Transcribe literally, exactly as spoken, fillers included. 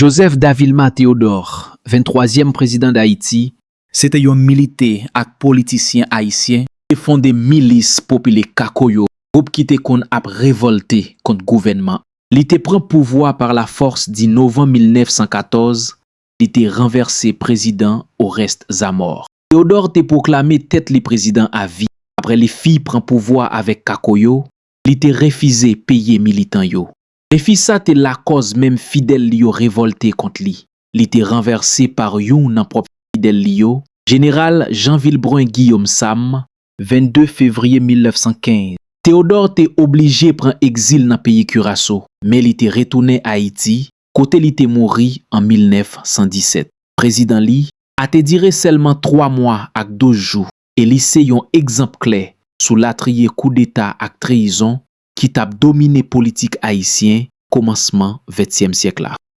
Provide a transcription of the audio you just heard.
Joseph Davilma Théodore, venntwazyèm prezidan Dayiti, se te yon militè ak politisyen ayisyen ki te fonde Milis Popilè Kakoyo, gwoup ki te konn ap revòlte kont gouvènman. Li te pran pouvwa pa lafòs di novanm mil nèf san katòz, li te ranvèse prezidan Oreste Zamor. Théodore te pwoklame tèt li prezidan avi. Apre li fin pran pouvwa avèk Kakoyo, li te refize peye militan yo. Defi sa te lakòz menm fidèl li yo revòlte kont li. Li te ranvèse pa youn nan pwòp fidèl li yo, Jeneral Jean Vilbrun Guillaume Sam, vennde fevriye mil nèf san kenz. Théodore te oblije pran egzil nan peyi Kiraso, men li te retounen Ayiti, kote li te mouri an mil nèf san disèt. Prezidan li a te dire sèlman twa mwa ak douz jou, e li se yon egzanp klè sou latriye koudeta ak treyizon ki t ap domine politik ayisyen komansman ventyèm syèk la.